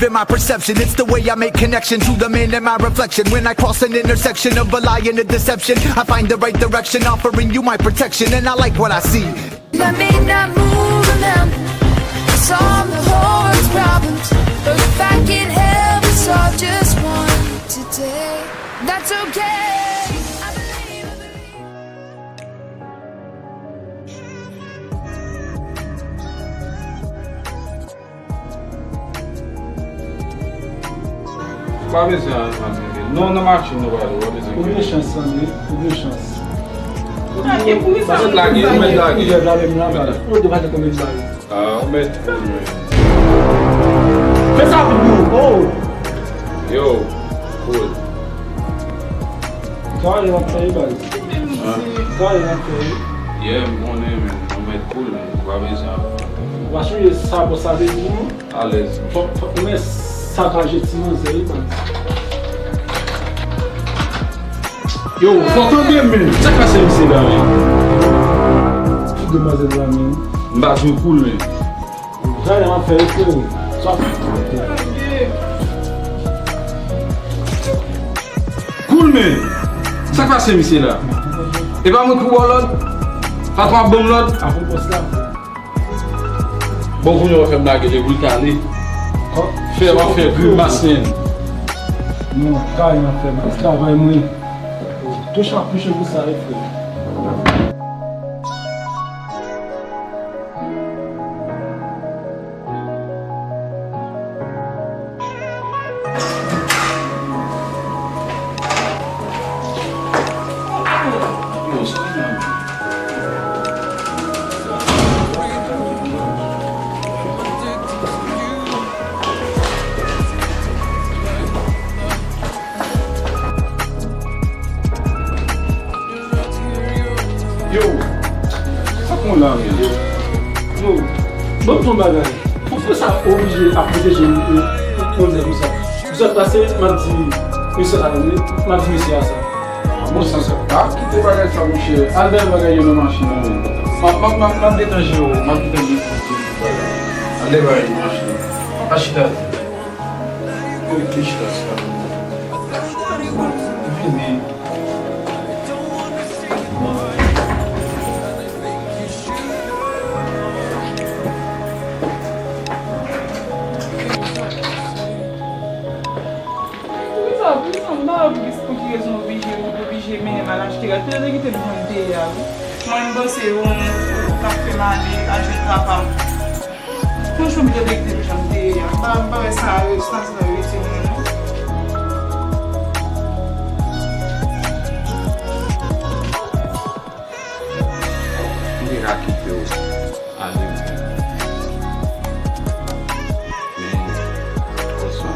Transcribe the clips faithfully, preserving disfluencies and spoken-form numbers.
In my perception, it's the way I make connections to the man in my reflection. When I cross an intersection of a lie and a deception, I find the right direction, offering you my protection, and I like what I see. I may not move a mountain, solve the whole world's problems, but if I can help us all just one today, that's okay. I believe, I believe. Pa bezwen al nan men. Non, nan machin nou prale, ou pa bezwen. Ou gen chans, Sandri. Ou gen chans. Ou lage, poukisa ou lage? Ou mèt lage. Ou mèt lage, m lage. Ou dwe pa te konbyen bagay. Ah, ou mèt. Fè sa vit, bro. Oh. Yo, cool. Travay w ap fè, baz. Travay w ap fè. Yeah, m konnen, men. Ou mèt cool, men. Ou pa bezwen. Ou pa sonje sa bòs la te di nou? Alèz. Fò, fò, ou mèt sakaje ti manzè, wi, baz. Yo, fò tande, men. Sa k pase misye la, men? Fout demwazèl la, men. M pa jwe cool, men. Jan an fè yo, frero. Sa. Cool, men. Sa k pase misye la? E pa mwen ki pou ba w lòd? Patwon ap ban m lòd? Apre bòs la. Bon, kounye a w ap fè m lage li pou l kale. Fè w ap fè grimas, men. Non, travay m ap fè, baz. Travay mwen. Touch ap touche pou sa, wi, frè. Yo, sa k gen la, men? Yo, ban m di w yon bagay. Pou, pou sa oblije ap pwoteje yon, yon, yon nèg konsa. Zòt pase, m ap di mesye sa, m ap di mesye a sa. Bon, sa, sa. Pa kite bagay sa, monchè. Al bay bagay yo nan machin nan, men. M ap, m ap, m ap, m ap detan jere w, m ap detan jere w. Al bay bagay yo nan machin nan. Pa chita. Yo, te chita, chita. Vini. Poukisa, poukisa m pa wè pou ki, pou ki rezon w oblije, ou oblije mennen m al achte rad. Pito te kite m jan m te ye a, wi. Mwen, m panse ou, ou t ap fè m ale achte rad pa m. Franchman, pito te kite m jan m te ye a. M pa, m pa wè sa, sa, sa rete mwen, non. M te ka kite w ale wi. Men, bonswa.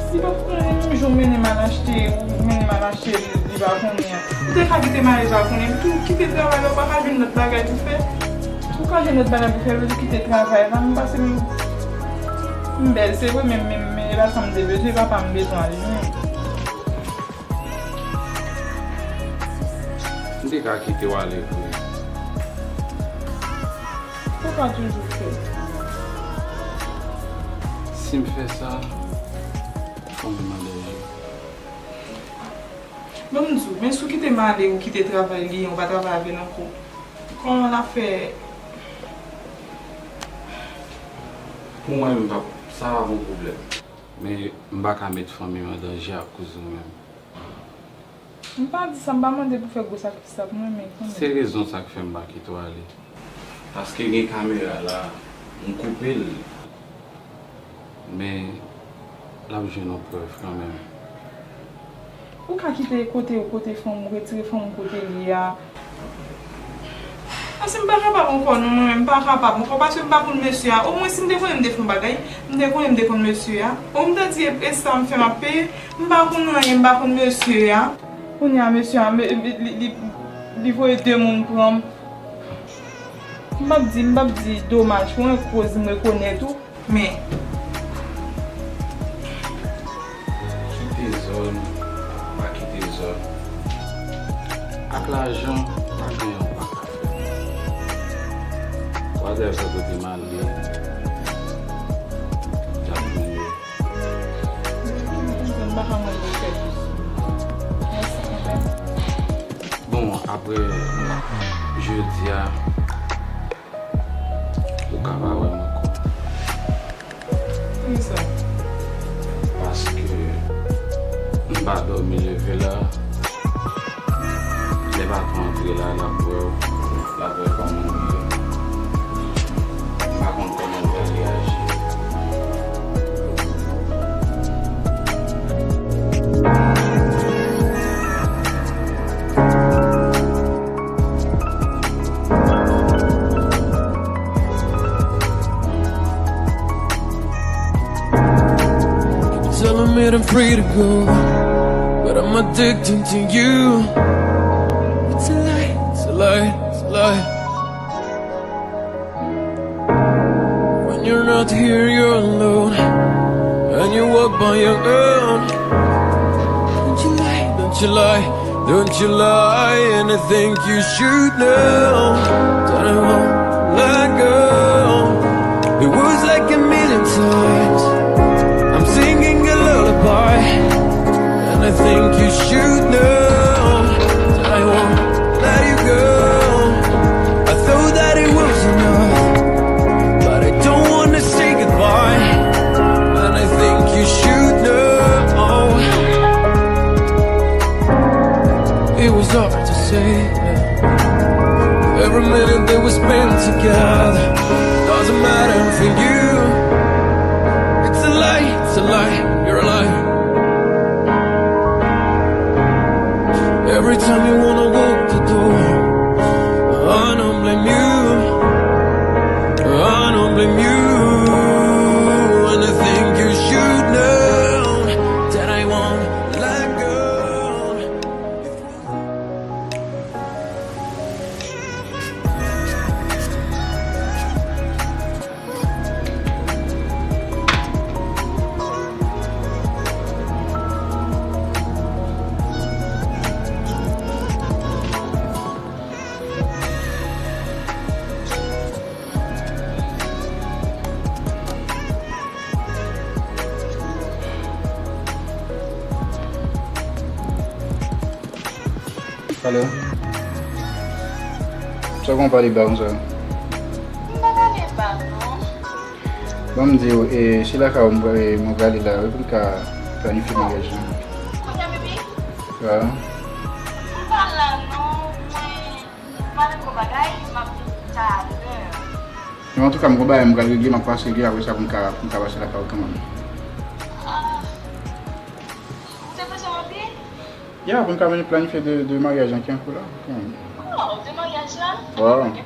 Si pa t konnen menm jan w mennen m al achte, ou mennen m al achte li, li pa konnen an. Ou te ka kite m ale pa konnen. Epi tou, kite travay la, ou pa ka jwenn lòt bagay pou fè. Ou ka jwenn lòt bagay pou fè, ou kite travay la. M pase m, m bèl, se vre, men, men, men e pa sa m te bezwen, e pa pa m bezwen al jwenn. M te ka kite w ale vre. Ou ka toujou fè. Si m fè sa, fò m mande w. Bon, m di w, men si w kite m ale, ou kite travay li, ou pa travay avè l ankò. Kòman l ap fè? Pou mwen, m p ap, sa pa bon pwoblèm. Men, m pa ka met fanmi m an danje akoz ou menm. M pa di sa, m pa mande pou fè gwo sakrifis la pou mwen, men kanmenm. Se rezon sa k fè m pa kite w ale. Paske gen kamera la, m koupe l. Men, l ap jwenn yon prèv kanmenm. Ou ka kite kote ou, kote fanm ou, retire fanm ou kote l ye a. Paske m pa kapab ankò, non, mwen menm, m pa kapab ankò, paske m pa konn mesye a. Omwen, si m te konnen m te fè yon bagay, m te konnen m te konn mesye a. Ou m ta di, e, e sa m fè m ap peye, m pa konn anyen, m pa konn mesye a. Kounye a, mesye a, me, li, li, li, li voye de moun pran m. M p ap di, m p ap di domaj, pou yon koz m rekonèt ou. Men. Kite zòn, pa kite zòn. Ak lajan, pa gen yon pa ka fè. Whatever kote m ale, y ap vin Apre jodi a, ou ka pa wè m ankò. Poukisa? Paske m pa dòmi leve la. Lè patwon antre la, l ap wè w, l ap wè kòman w ye. M pa konn kòman l pral reyaji. Telling me I'm free to go, but I'm addicted to you. It's a lie, it's a lie, it's a lie. When you're not here, you're alone, and you walk by your own. Don't you lie, don't you lie, don't you lie, and I think you should know that I won't let go. It was like a million times I'm singing a lullaby, and I think you should know that I won't let you go. I thought that it was enough, but I don't wanna say goodbye, and I think you should know. It was hard to say, yeah. Every minute that we spent together doesn't matter for you. It's a lie, it's a lie, you're a liar. Every time you wanna walk the door, I don't blame you. I don't blame you. And I think you should know that I won't let go. Alo? Sa w konn pale ba konsa? M pa pale ba non. Ban m di w, e, se lakay ou m pra-, e, mwen prale la, wi, pou n ka planifye maryaj lan. Kounye a, bebe? Wi. M pa la non, mwen, m ale gwo bagay, m ap vin talè. Men antouka, m gon bagay m pral regle, m ap pase regle, apre sa pou n ka, pou n ka pase lakay ou kanmenm. Ah. Ou te bezwen anpil? Ya, pou n ka vin planifye de, de maryaj lan ki an kou la. Oh, de maryaj la? Wi.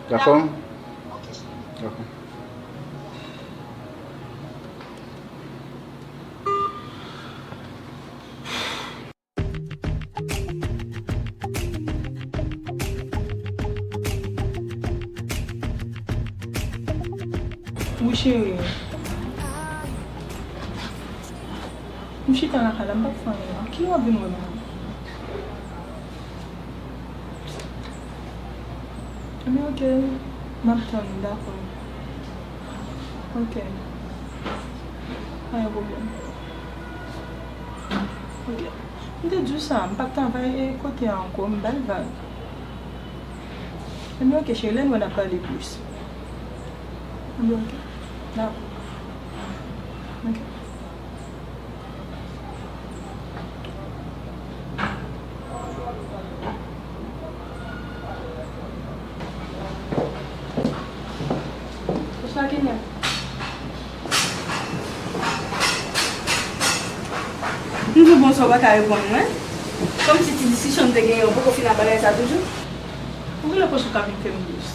Dakò? Ok, cheri. Dakò. Wi, cheri. M chita lakay la, m p ap fè anyen. Kilè w ap vin wè m la? Ebyen, ok. M ap tann ou, dakò. Ok. Pa gen pwoblèm. Ok. M te di w sa, m p ap travay e kote a ankò, m ba l vag. Ebyen, ok, cheri, lè n wè n ap pale plis. Ebyen, ok. Dakò. Ok. Ou sa genyen? M di w bonswa, ou pa ka reponn mwen. Kòmsi ti diskisyon n te genyen, ou poko fin ak bagay sa toujou? Ou genlè panse ou ka vin fè m dous.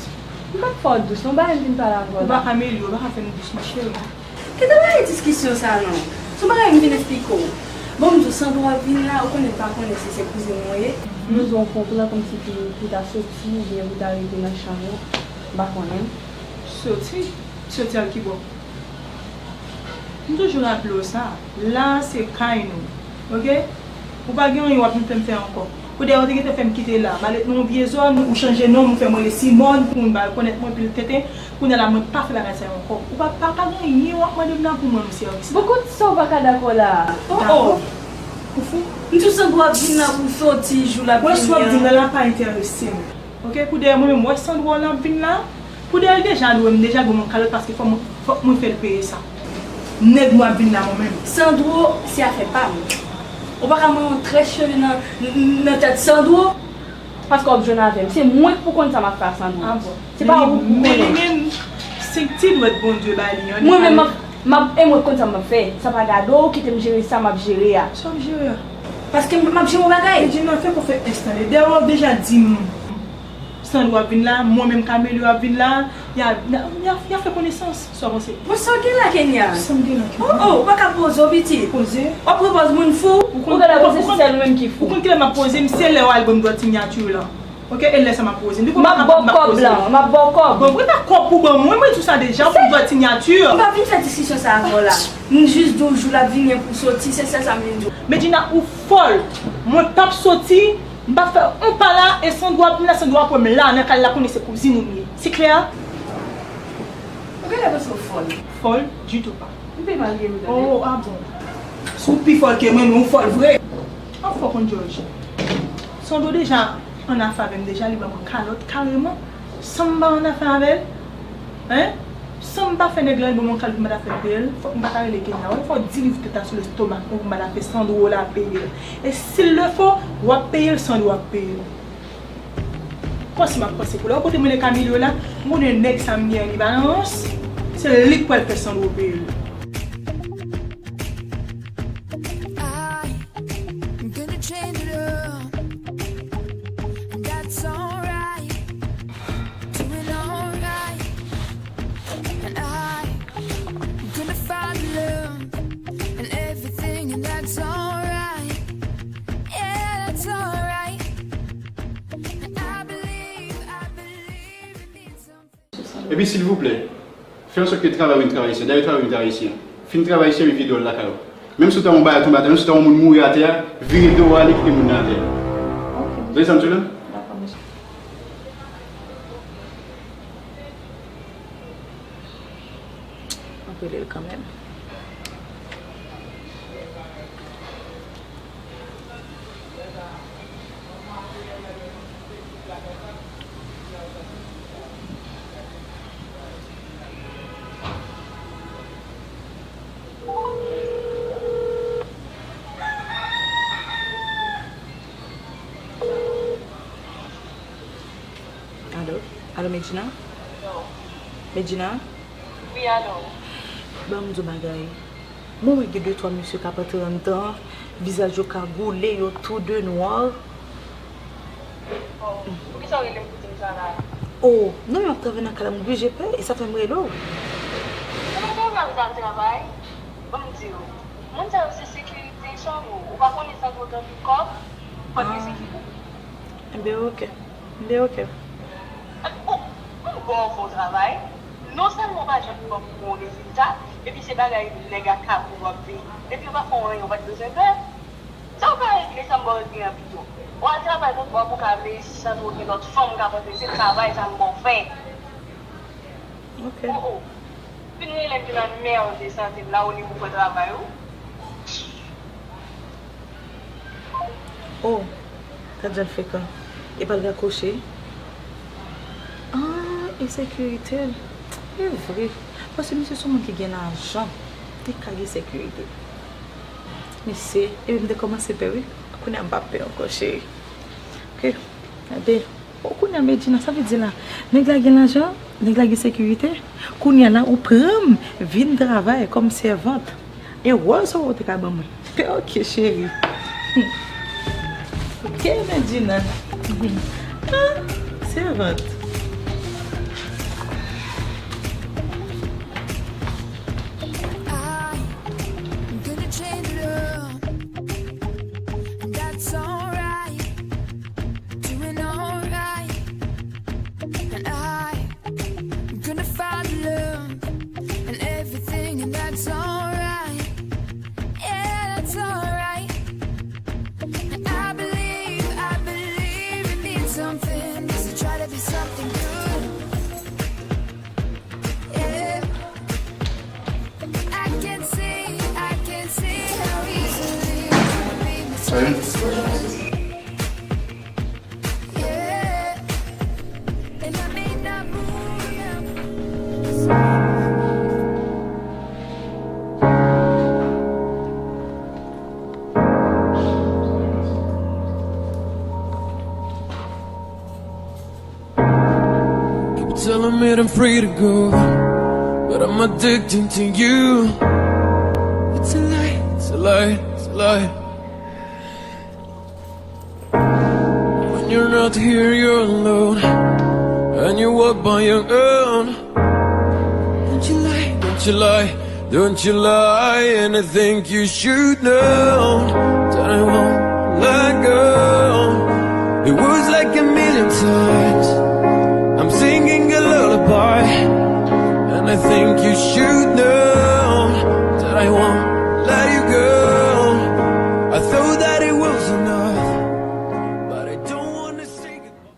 M p ap fè w dous, non, bagay m vin pale avè w la. Ou pa ka mele, ou pa ka fè m dous, mon cheri. Kite bagay diskisyon sa non. Se yon bagay m vin eksplike w. Bon, m di w, Sandra vin la, ou konnen m pa konnen si se kouzin mwen ye. M bezwen w fè yon plan kòmsi pou, pou ta soti oubyen pou ta rete nan chanm ou. M pa konnen. Soti? Soti al kibò? M toujou raple w sa. La a se kay nou. Ok? Ou pa gen anyen w ap vin fè m fè ankò. Pou dayè, ou te gentan fè m kite la. M al ret nan yon vye zòn, ou chanje non m, ou fè m rele Simòn, pou moun pa rekonèt mwen, pil tenten. Kounye a la, mwen pa fè bagay sa yo ankò. Ou pa, pa, pa gen anyen w ap mande m nan pou m rann ou sèvis la. Bon, kout sa w pa ka dakò la a. Oh, oh. Dakò. Ou fou? M di w Sandro ap vin la pou soti jou l ap vini an. Wè si w ap vin la, la pa enterese m. Oke, pou dèyè mwen menm, wè Sandro la ap vin la. Pou dèyè l deja lwe m, deja l ban mwen kalòt paske fò mwen, fò mwen fè l peye sa. Nèg mwen ap vin la mwen menm. Sandro, se afè pa m. Ou pa ka mwen yon trèch cheve nan, nan tèt Sandro. Paske w ap jwenn avè m. Se mwen k pou konn sa m ap fè a Sandro. Ah bon. Se pa ou pou konnen. Men li menm, se ti dwèt Bondye ba li an. Mwen menm, m ap, m ap, e mwen k konn sa m ap fè. Sa pa gade w, kite m jere sa m ap jere a. Sa w ap jere a? Paske m, m ap jere yon bagay. Edina, fè konfyans tande. Dèyè w deja di m Sandro ap vin la, mwen menm Camelio ap vin la. Y a, y a, y a, y a fè konesans. Sa w panse? Bon, sa w gen la, Kenya? Sa m gen la, Kenya? Oh, oh, ou pa ka poze w, pitit. Poze? W ap pran pòz moun fou? Ou konn, ou gade, ou konn, se sèl ou menm ki fou. Ou konn kilè m ap poze m? Se lè w al ban m dwèt sinyati w lan. Oke, e lè sa m ap poze m? Depi w pa kapab, m ap poze m. M ap ba w kòb lan, m ap ba w kòb. Bon, mwen pa kòb pou ban mwen, mwen di w sa deja, pou m dwèt sinyati w. M pa vin fè diskisyon sa avè w la. M jis di w jou l ap vini an pou soti, se sèl sa m vin di w. Medjina, ou fòl. Mwen p ap soti, m p ap fè yon pa la, e Sandro ap vin la, Sandro ap wè m la, nan kay la, konnen se kouzin ou m ye. Se klè? Ou genlè panse w fòl. Fòl? Ditou pa. M pi mal ke nou, tande. Oh, ah bon. Si w pi fòl ke mwen, men ou fòl vre. An fò konn Jòj. Sandro deja annafè avè m deja, li ban mwen kalòt kareman. San m pa annafè avè l. Hein? San m pa fè nèg la, li ban mwen kalòt m pa ta fè peye l. Fòk m pa ta rele Kenya, wi. Fò w dirije tèt la sou lestomak ou pou m pa ta fè Sandro la peye l. Et s'il le faut, w ap peye l, Sandro ap peye l. Panse m ap panse pou lè. Ou kote mwen le Camilo la, m konnen nèg sa m gen an li balans. Se li k pral fè Sandro peye l. I'm gonna change it up. That's alright. Doing alright. And I'm gonna find love and everything, and that's alright. Yeah, that's alright. And I believe, I believe it means something. Epi silvouplè, fè an sòt ke travay ou vin travay isi a. Dayè travay ou vin travay isi a. Fin travay isi a, epi vide w al lakay ou. Menm si w ta wè yon bagay tonbe atè, menm si w ta wè yon moun mouri atè a, vire do w ale, kite moun nan atè a. Ok, mesye. Tande sa m di w la? Dakò, mesye. M ap rele l kanmenm. Alo? Alo, Medjina? Alo. Medjina? Wi, alo. Ban m di w bagay. Mwen wè gen de twa mesye k ap antre anndan, vizaj yo kagoule, yo tou de nwa. Oh, poukisa w rele m pou di m sa la? Oh, non, men m ap travay nan kay la, m oblije pè, e sa fè m rele w. Ou pa konn avèk al travay? Ban m di w, moun sa yo se sekirite Sandro. Ou pa konnen Sandro gen anpil kòb? Fòk gen sekirite. Enben, oke. Enben, oke. Ou, ou bon, bon travay. Non sèlman w pa janm bon, bon rezilta, epi se bagay nèg ak kabrit w ap peye. Epi yo pa fè w anyen, ou pa t bezwen pè. Sa w ka regle, sa m ba w regle an pito. W al travay lòt bò pou w ka reyisi, Sandro, gen lòt fanm k ap antre, se travay sa m ba w fè. Ok. Oh, oh. Fin rele m, vin anmède sante m la, ou ni pou fè travay ou. Oh, gad jan l frekan. Epa l rakwoche. Ah, ensekirite l. E vre. Paske misye se yon moun ki gen lajan. Li ka gen sekirite. Mesye, epi m te kòmanse pè, wi. Kounye a m pa pè ankò, cheri. Ok. Gade. Oh, kounye a Medjina, sa vle di la, nèg la gen lajan, nèg la gen sekirite. Kounye a la, ou pran m vin travay kòm sèvant. E wòl sa w te ka ban mwen. Ok, cheri. Ok, Medjina. Ah, sèvant. I'm gonna change it up. That's alright. Doing alright. And I'm gonna find love and everything, and that's alright. Yeah, that's alright. And I believe, I believe it means something just to try to be something good. Yeah. I can see, I can see how easily you can be People telling me I'm free to go, but I'm addicted to you. It's a lie, it's a lie, it's a lie. When you're not here, you're alone, and you walk by your own. Don't you lie, don't you lie, don't you lie, and I think you should know that I won't let go. It was like a million times. I'm singing a lullaby, and I think you should know that I won't let you go. I thought that it was enough, but I don't wanna say goodbye.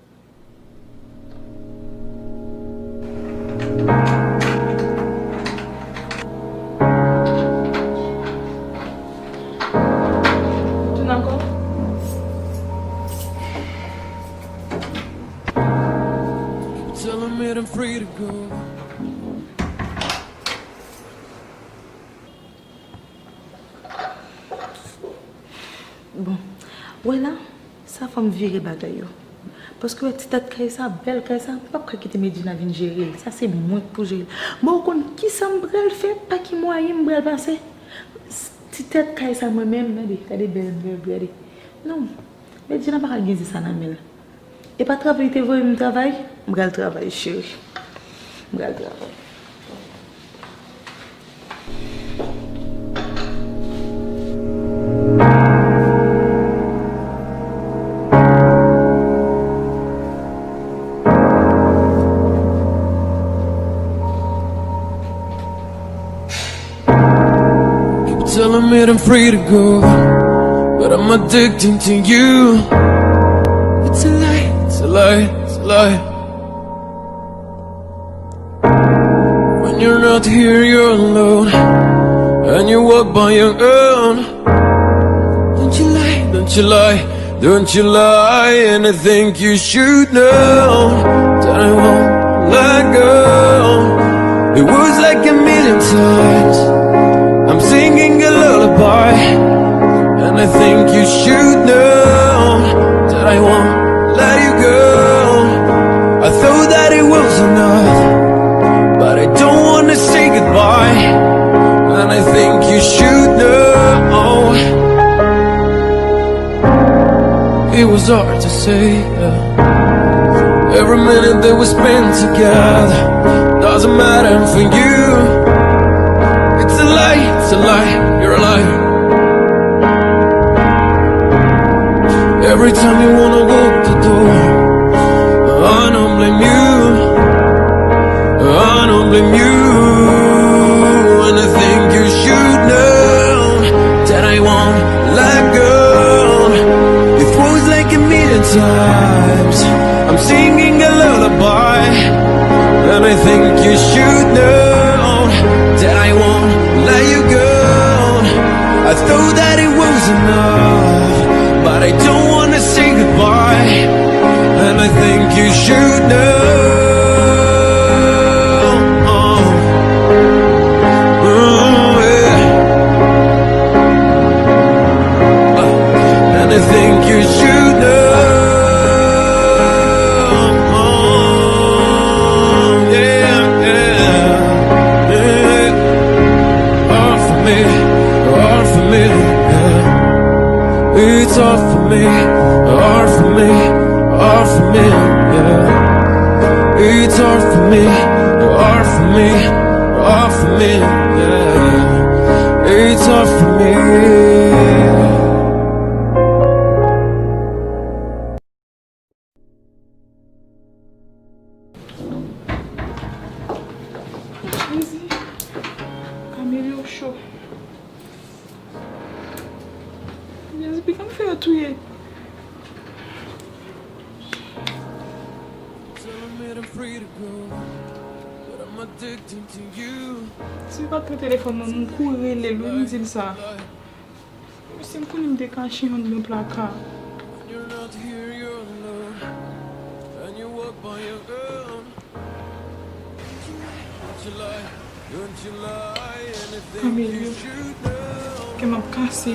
Tounen ankò? Telling me I'm free to go. Bon, wè la, sa fè m vire bagay yo. Paske wè ti tèt kay sa, bèl kay sa, m p ap ka kite Medjina vin jere l. Sa se mwen k pou jere l. Bon, ou konn kisa m pral fè, pa ki mwayen m pral pase. S-, ti tèt kay sa mwen menm, gade, gade bèl mèb, gade. Non, Medjina pa ka gen sa nan men l. E pa travay li te voye m travay? M pral travay, cheri. M pral travay. People telling me I'm free to go, but I'm addicted to you. It's a lie, it's a lie, it's a lie. When you're not here, you're alone, and you walk by your own. Don't you lie, don't you lie, don't you lie, and I think you should know that I won't let go. It was like a million times. I'm singing a lullaby, and I think you should know that I won't let you go. I thought that it was enough, but I don't wanna say goodbye, and I think you should know. It was hard to say, yeah. Every minute that we spent together doesn't matter for you. It's a lie, it's a lie, you're a liar. Every time you wanna walk the door, I don't blame you. I don't blame you, and I think you should know that I won't let go. It was like a million times. I'm singing a lullaby, and I think you should know that I won't let you go. I thought that it was enough, but I don't wanna say goodbye, and I think you should know. Oh, yeah. And I think you should know. Yeah, yeah, yeah. All for me, all for me, yeah. It's all for me, all for me, all for me, yeah. It's all for me, all for me, all for me, yeah. It's all for me. Jezi, kamele yo cho. Jezi, pikan m fè yo touye. Si l pa t pran telefòn nan, m kouri rele l, wi, m di l sa. Si m konnen m te kache anndan plaka. Kamilyo, kè m ap kase.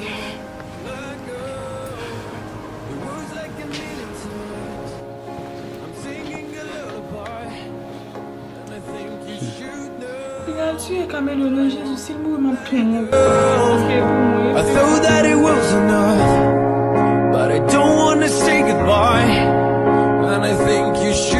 Li al tiye Kamilyo nan Jezi, si l mouri m ap tou mouri. Paske pou mwen, I thought that it was enough, but I don't wanna say goodbye. And I think you should.